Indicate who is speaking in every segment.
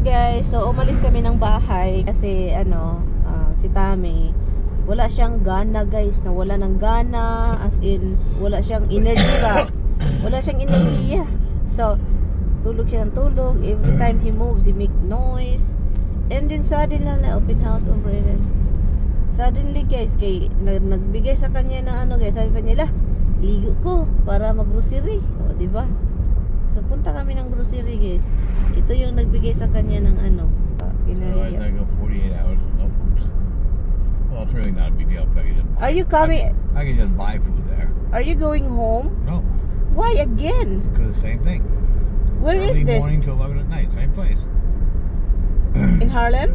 Speaker 1: guys, so umalis kami ng bahay kasi si Tami wala siyang gana guys, wala ng gana, as in wala siyang energy ba, wala siyang enerhiya. So tulog siya ng tulog, every time he moves he make noise, and then suddenly open house over here. Suddenly guys, nagbigay sa kanya ng guys, sabi pa niya, ligo ko para mag-grocery, o diba? So punta kami ng grocery guys. Ito yung nagbigay sa kanya ng enerhiya.
Speaker 2: I go 48 hours with no food. Well, it's really not a big deal.
Speaker 1: Are you coming?
Speaker 2: I can just buy food there.
Speaker 1: Are you going home?
Speaker 2: No.
Speaker 1: Why again?
Speaker 2: Because same thing.
Speaker 1: Where is this?
Speaker 2: Morning to 11 at night, same place.
Speaker 1: In Harlem?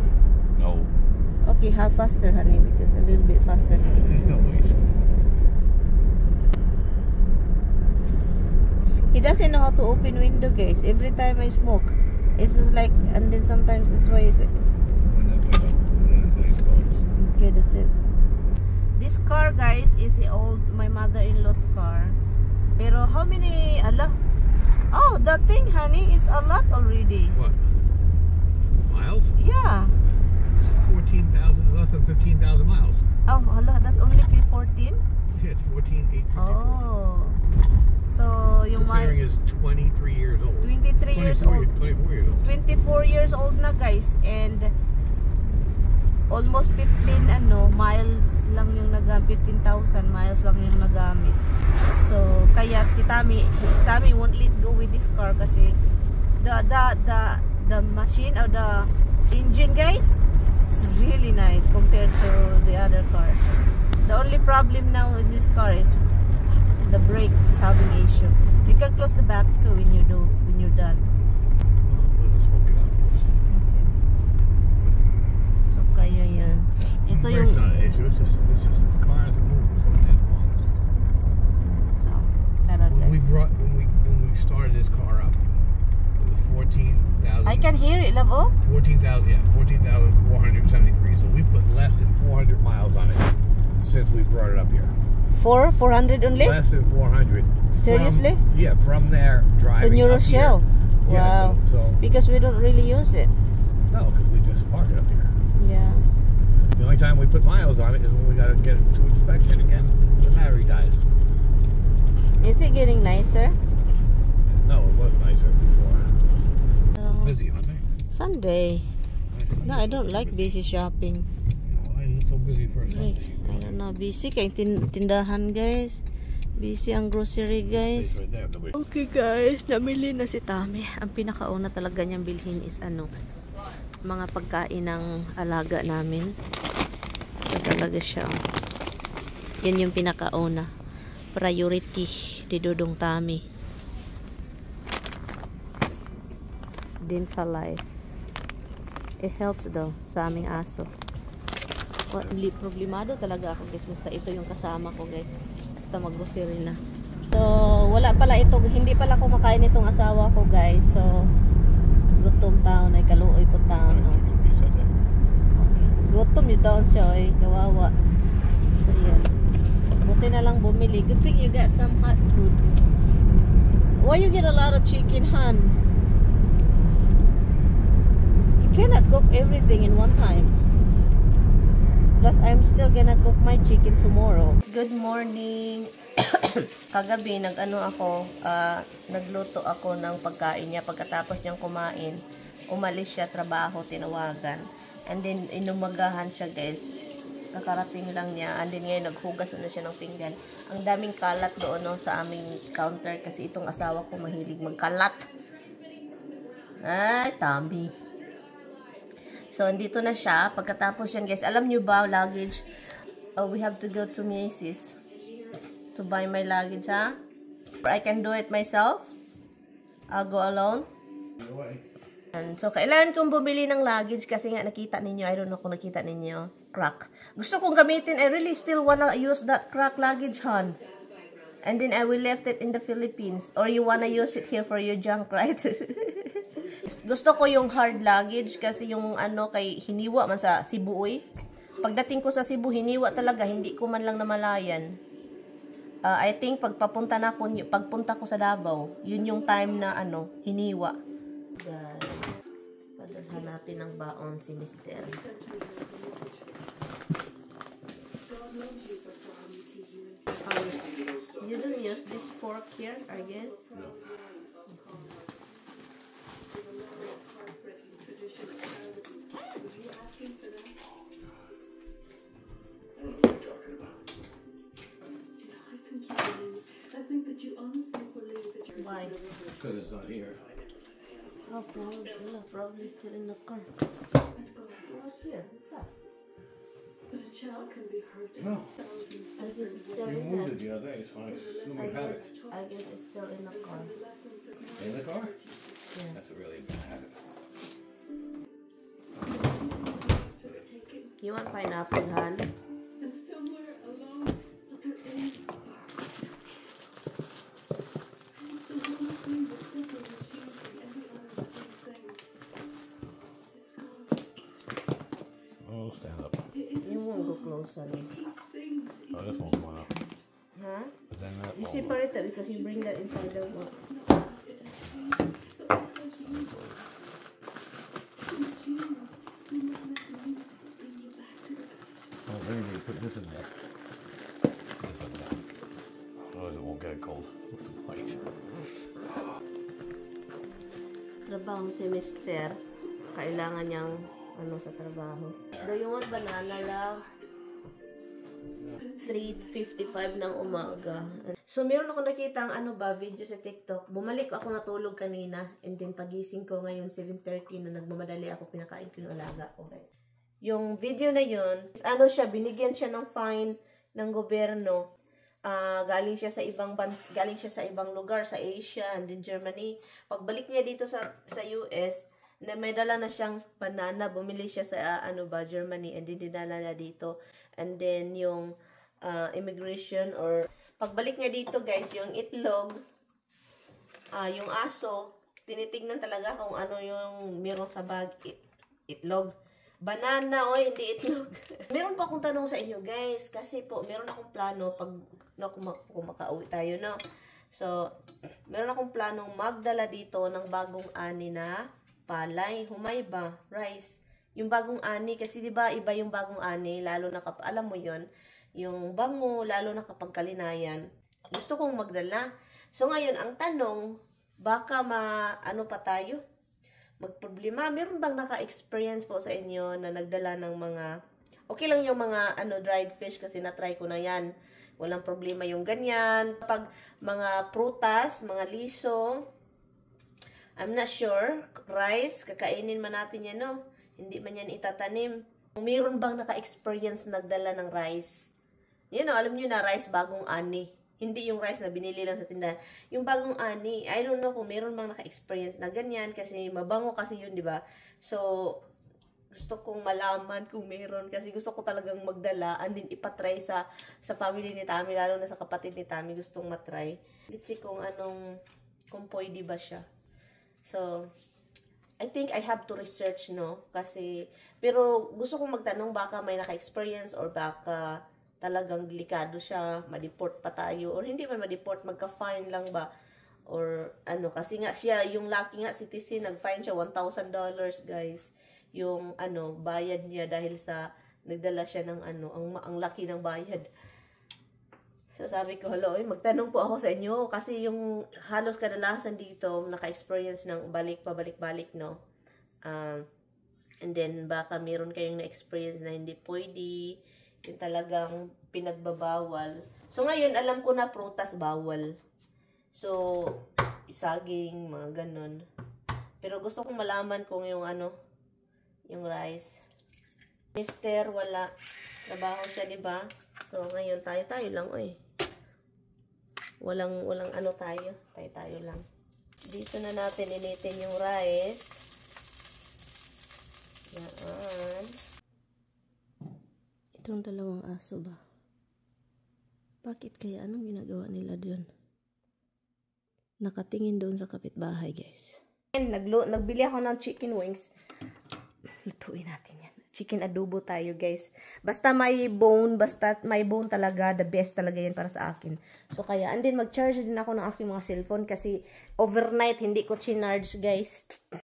Speaker 2: No.
Speaker 1: Okay, have faster, honey, because a little bit faster.
Speaker 2: No ways.
Speaker 1: He doesn't know how to open window, guys. Every time I smoke, it's just like, and then sometimes that's why it's okay, that's it. This car, guys, is my mother-in-law's car. Pero how many, oh, that thing, honey, is a lot already.
Speaker 2: What? Miles?
Speaker 1: Yeah.
Speaker 2: 14,000, less than 15,000 miles.
Speaker 1: Oh, that's only 14?
Speaker 2: Yeah, it's 14,854.
Speaker 1: Oh. So, yung
Speaker 2: considering is 23 years old.
Speaker 1: 23 years old.
Speaker 2: 24 years old.
Speaker 1: 24 years old na guys, and almost 15 miles lang yung 15,000 miles lang yung nagamit. So, kaya si Tami won't let go with this car kasi the machine or the engine, guys, it's really nice compared to the other cars. The only problem now in this car is the brake is having issue. You can close the back too when you're done.
Speaker 2: We'll just smoke it out first.
Speaker 1: Okay. So kaya yan. Ito yung
Speaker 2: It's not an issue. It's just the car hasn't moved for so damn long.
Speaker 1: So, tara guys.
Speaker 2: When we started this car up, it was 14,000.
Speaker 1: I can hear it, love. Oh.
Speaker 2: 14,000, yeah, 14,473. So we put less than 400 miles on it since we brought it up here.
Speaker 1: 400 only?
Speaker 2: Less than 400.
Speaker 1: Seriously?
Speaker 2: From there driving
Speaker 1: to New
Speaker 2: up
Speaker 1: Rochelle.
Speaker 2: Here.
Speaker 1: Wow.
Speaker 2: Yeah, so
Speaker 1: because we don't really use it.
Speaker 2: No, because we just park it up here.
Speaker 1: Yeah.
Speaker 2: The only time we put miles on it is when we got to get it to inspection again. The battery dies.
Speaker 1: Is it getting nicer?
Speaker 2: No, it was nicer before. Busy, aren't they?
Speaker 1: Sunday. No, I don't like busy shopping.
Speaker 2: Why is it so busy for a Sunday?
Speaker 1: I don't know. Busy kay tindahan, guys. Busy ang grocery, guys.
Speaker 2: Right there,
Speaker 1: Okay, guys. Namili na si Tami. Ang pinakauna talaga niyang bilhin is mga pagkain ng alaga namin. Ito talaga siya. Yan yung pinakauna. Priority ni Dudong Tami. Dental Life. It helps daw sa aming aso. Problemado talaga ako, guys. Basta ito yung kasama ko, guys. Basta mag-grocery na. So, wala pala ito. Hindi pala kumakain itong asawa ko, guys. So, gutom taon ay kaluoy po taon. Okay. Gutom yung taon siya, ay kawawa. So, yun. Buti na lang bumili. Good thing you got some hot food. Why you get a lot of chicken, Han? You cannot cook everything in one time. Plus, I'm still gonna cook my chicken tomorrow. Good morning. Kagabi, nagluto ako ng pagkain niya. Pagkatapos niyang kumain, umalis siya trabaho, tinawagan. And then, inumagahan siya, guys. Kakarating lang niya. And then, ngayon, naghugas na siya ng pinggan. Ang daming kalat doon sa aming counter kasi itong asawa ko mahilig magkalat. Ay, Tami. So, andito na siya. Pagkatapos yan, guys, alam nyo ba, luggage, we have to go to Macy's to buy my luggage, ha? I can do it myself. I'll go alone. And so, kailangan kong bumili ng luggage kasi nga nakita ninyo, I don't know kung nakita ninyo, crack. Gusto kong gamitin, I really still wanna use that crack luggage, hon. And then I will left it in the Philippines. Or you wanna use it here for your junk, right? Gusto ko yung hard luggage kasi yung kay hiniwa man sa Cebu, eh. Pagdating ko sa Cebu, hiniwa talaga, hindi ko man lang namalayan. I think pagpunta ko sa Davao, yun yung time na hiniwa. Guys, Hanapin ng baon si Mister. You don't use this fork here, I guess?
Speaker 2: No.
Speaker 1: Why?
Speaker 2: Because it's not here.
Speaker 1: Oh, probably still in the car. What's here?
Speaker 3: But a child can be hurt.
Speaker 2: No.
Speaker 1: I guess it's still
Speaker 2: You
Speaker 1: in
Speaker 2: moved
Speaker 1: there.
Speaker 2: it the other day, so I assume you have it.
Speaker 1: I guess it's still in the car.
Speaker 2: In the car?
Speaker 1: Yeah.
Speaker 2: That's a really bad habit.
Speaker 1: You want pineapple, Han?
Speaker 3: And somewhere alone, but there is a spark. It's the one thing that separates you from every other living thing. It's God's.
Speaker 2: Oh, stand up.
Speaker 3: It's a
Speaker 1: You won't go
Speaker 3: song.
Speaker 1: closer.
Speaker 3: He sings.
Speaker 2: Oh, this won't come on up.
Speaker 1: Huh?
Speaker 2: But then that
Speaker 1: You
Speaker 2: won't.
Speaker 1: separate it because you bring that inside the box.
Speaker 2: Oh, maybe we put this in there. Otherwise it won't get cold. What's the point?
Speaker 1: Trabaho si Mister. Kailangan niyang sa trabaho. Do you want banana lang? 3:55 ng umaga. So, meron ako nakita ang video sa TikTok. Bumalik ako natulog kanina. And then, pagising ko ngayon, 7:30 na nagmamadali ako, pinakain ko yung alaga ko, guys. Yung video na yun, binigyan siya ng fine ng gobyerno. Galing siya sa ibang lugar, sa Asia, and then Germany. Pagbalik niya dito sa US, na may dala na siyang banana, bumili siya sa Germany, and then dinala na dito. And then yung immigration or pagbalik niya dito, guys, yung itlog, yung aso, tinitingnan talaga kung ano yung meron sa bag. Itlog. Banana, hindi itlog. Meron pa akong tanong sa inyo, guys, kasi po meron akong plano pag kung makauwi tayo, no? So, meron akong planong magdala dito ng bagong ani na palay, humayba, rice. Yung bagong ani, kasi diba iba yung bagong ani, lalo na kapag, alam mo yon, yung bango, lalo na kapag kalinayan. Gusto kong magdala. So ngayon, ang tanong, baka pa tayo? Magproblema. Meron bang naka-experience po sa inyo na nagdala ng mga, okay lang yung mga dried fish kasi na-try ko na yan. Walang problema yung ganyan. Pag mga prutas, mga liso, I'm not sure. Rice, kakainin man natin yan, no? Hindi man yan itatanim. Mayroon bang naka-experience nagdala ng rice? You know, alam nyo na rice bagong ani. Hindi yung rice na binili lang sa tindahan. Yung bagong ani, I don't know kung mayroon bang naka-experience na ganyan kasi mabango kasi yun, di ba? So, gusto kong malaman kung mayroon kasi gusto ko talagang magdala and then ipatry sa family ni Tami, lalo na sa kapatid ni Tami, gustong matry. Litsi kung kung pwede ba siya. So, I think I have to research, no? Kasi, pero gusto kong magtanong baka may naka-experience or baka talagang delikado siya, ma-deport pa tayo, or hindi man ma-deport, magka-fine lang ba? Or kasi nga siya, yung lucky nga citizen, nag-fine siya $1,000, guys. Yung bayad niya dahil sa nagdala siya ng ang laki ng bayad. So sabi ko, hello, magtanong po ako sa inyo kasi yung halos kadalasan dito naka-experience ng pabalik-balik, no? And then baka meron kayong na-experience na hindi pwede, yung talagang pinagbabawal. So ngayon alam ko na prutas bawal. So isaging, mga ganun. Pero gusto kong malaman kung yung yung rice. Mister, wala. Trabaho siya, di ba? So, ngayon, tayo lang, Walang tayo. Tayo lang. Dito na natin initin yung rice. Yan. Itong dalawang aso ba? Bakit kaya? Anong ginagawa nila doon? Nakatingin doon sa kapitbahay, guys. Nagbili ako ng chicken wings. Lutuin natin yan. Chicken adobo tayo, guys. Basta may bone talaga, the best talaga yan para sa akin. So, kaya, and then mag-charge din ako ng aking mga cellphone kasi overnight, hindi ko chinarge, guys.